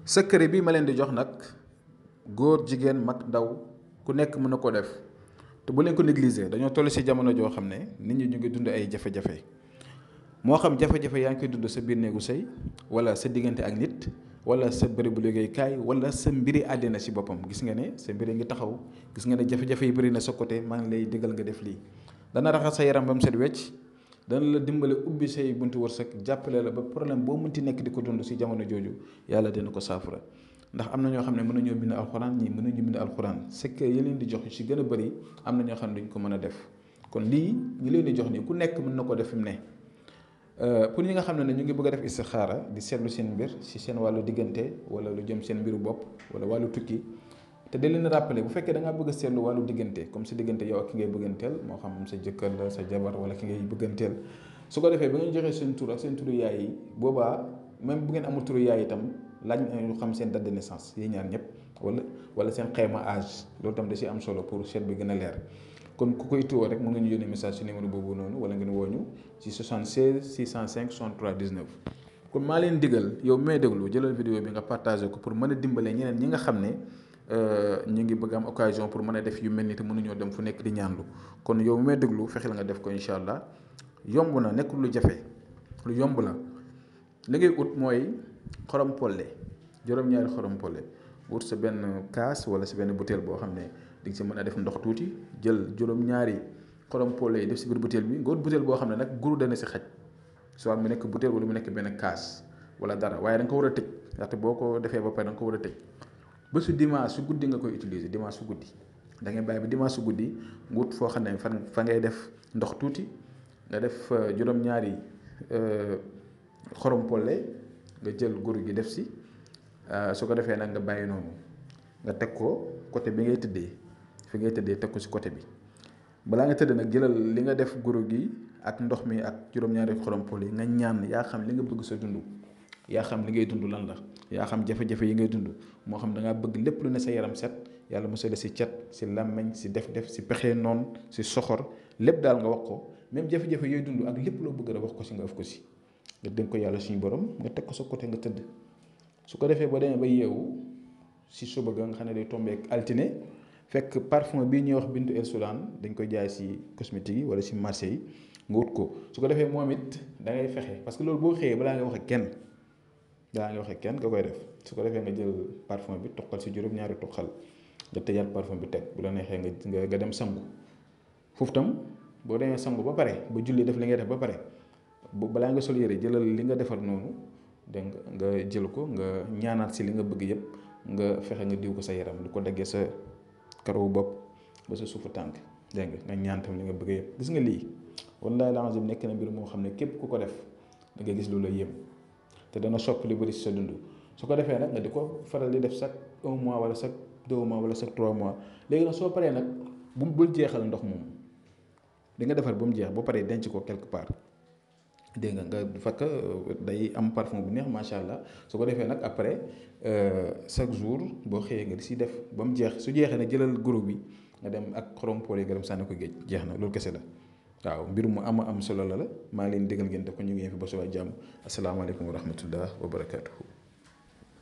secret bi ma leen di jox nag góor jigéen mag ndaw ku nekk mën na ko def te bu leen ko négliger. dañoo toll ci jamono joo xam ne nit ñi ñu ngi dund ay jafe-jafe moo xam jafe-jafe yaa ngi koy dund sa biir néegu sëy wala sa diggante ak nit wala sa bërëbu liggéeykaay wala sa mbiri àddina ci boppam. gis nga ne sa mbiri ngi taxaw, gis nga ne jafe-jafe yi bëri na sa côté, maa ngi lay digal nga def lii. dana raxas sa yaram ba mu set wecc, dana la dimbale ubbi say buntu wërsëg, jàppale la ba problème boo mënti nekk di ko dund ci jamono jooju yàlla dina ko saafara. ndax am na ñoo xam ne mën nañoo bind alxuraan, ñii mën nañu bind alxuraan, c'est que yi leen di jox ci gën a bëri am na ñoo xam ne duñ ko mën a def. kon lii ñi leen di jox nii ku nekk mën na ko def fi mu ne. pour ñi nga xam ne ñu ngi bëgg a def istixaara di seetlu seen mbir ci seen wàllu diggante wala lu jëm seen mbiru bopp wala wàllu tukki, te da leen rappeler bu fekkee da ngaa bëgg a seetlu wàllu diggante comme si diggante yow ak ki ngay bëgganteel, moo xam sa jëkkër la, sa jabar wala ki ngay bëgganteel. su ko defee ba nga joxee seen tur ak seen turu yaay yi, boobaa même bu ngeen amul turu yaay itam laaj ñu xam seen date de naissance yi ñaar ñëpp wala seen xayma âge. loolu tam da ci am solo pour seet bi gën a leer. kon ku koy tuwoo rek mën nga ñu yónnee message ci numéro boobu noonu wala ngeen woo ñu ci 76 605 63 19. kon maa leen digal yow may déglu jëlal vidéo bi nga partagé ko pour mën a dimbale ñeneen ñi nga xam ne ñu ngi bëgg am occasion pour mën a def yu mel ni te mënuñoo dem fu nekk di ñaanlu. kon yow may déglu fexeel nga def ko incha allah. yomb na, nekkul lu jafe, lu yomb la. li ngay ut mooy xorom polle, juróom-ñaari xorom polle. wut sa benn kaas wala sa benn butéel boo xam ne di nga si mën a def ndox tuuti, jël juróom-ñaari xorom polle yi def si biir butéel bi. nga wut butéel boo xam ne nag guru dana si xaj, soit mu nekk butéel wala mu nekk benn kaas wala dara, waaye da nga ko war a tëj. ndaxte boo ko defee ba pare da nga ko war a tëj ba su dimanche su guddi nga koy utiliser. dimanche su guddi da ngay bàyyi ba dimanche su guddi nga wut foo xam ne fa ngay def ndox tuuti, nga def juróom-ñaari xorom polle, nga jël guru gi def si. su ko defee nag nga bàyyi noonu, nga teg ko côté bi ngay tëddee, fi ngay tëddee teg ko si côté bi. balaa nga tëdd nag jëlal li nga def guru gi ak ndox mi ak juróom-ñaari xorom polle yi nga ñaan. yaa xam li nga bëgg sa dund, yaa xam li ngay dund lan la, yaa xam jafe-jafe yi ngay dund, moo xam da ngaa bëgg lépp lu ne sa yaram set, yàlla mosal la si cat, si làmmeñ, si def-def, si pexe noonu, si soxor, lépp daal nga wax ko. même jafe-jafe yooyu dund ak lépp loo bëgg a wax ko si nga ëf ko si, nga dénk ko yàlla suñu borom, nga teg ko sa côté nga tëdd. su ko defee ba demee ba yeewu si suba ga nga xam ne day tombeek altine, fekk parfum bii ñuy wax Bintu El Soudan dañ koy jaay si cosmétique yi wala si marché yi, nga wut ko. su ko defee moom it da ngay fexe, parce que loolu boo xëyee balaa nga wax ak kenn nga koy def. su ko defee nga jël parfum bi toqal si juróom-ñaari toqal, nga tëjaat parfum bi teg. bu la neexee nga dem sangu. foofu tam boo demee sangu ba pare ba julli def li ngay def ba pare, balaa nga sol yére jëlal li nga defar noonu, dégg nga jël ko nga ñaanaat si li nga bëgg yëpp, nga fexe nga diw ko sa yaram, lu ko daggee sa karawu bopp ba sa suufu tànk, dégg nga ñaan tam li nga bëgg yëpp. gis nga lii wallaahi lazim nekk na mbir moo xam ne képp ku ko def da nga gis lu la yéem te dana soppi lu bëri si sa dund. su ko defee nag nga di ko faral di def chaque 1 mois wala chaque 2 mois wala chaque 3 mois. léegi nag soo paree nag bul jeexal ndox moom, di nga defar ba mu jeex ba pare denc ko quelque part, dégg nga fakk day am parfum bu neex macha allah. su ko defee nag après chaque jour boo xëyee nga di si def ba mu jeex. su jeexee nag jëlal groupe bi nga dem ak xorom poole nga dem sànni ko géej, jeex na. loolu kese la. waaw mbir mu am solo la maa ngi leen digal ngeen def ko. ñu ngi fi ba suba jàmm. asalaamaaleykum wa rahmatullah wa barakaatuhu.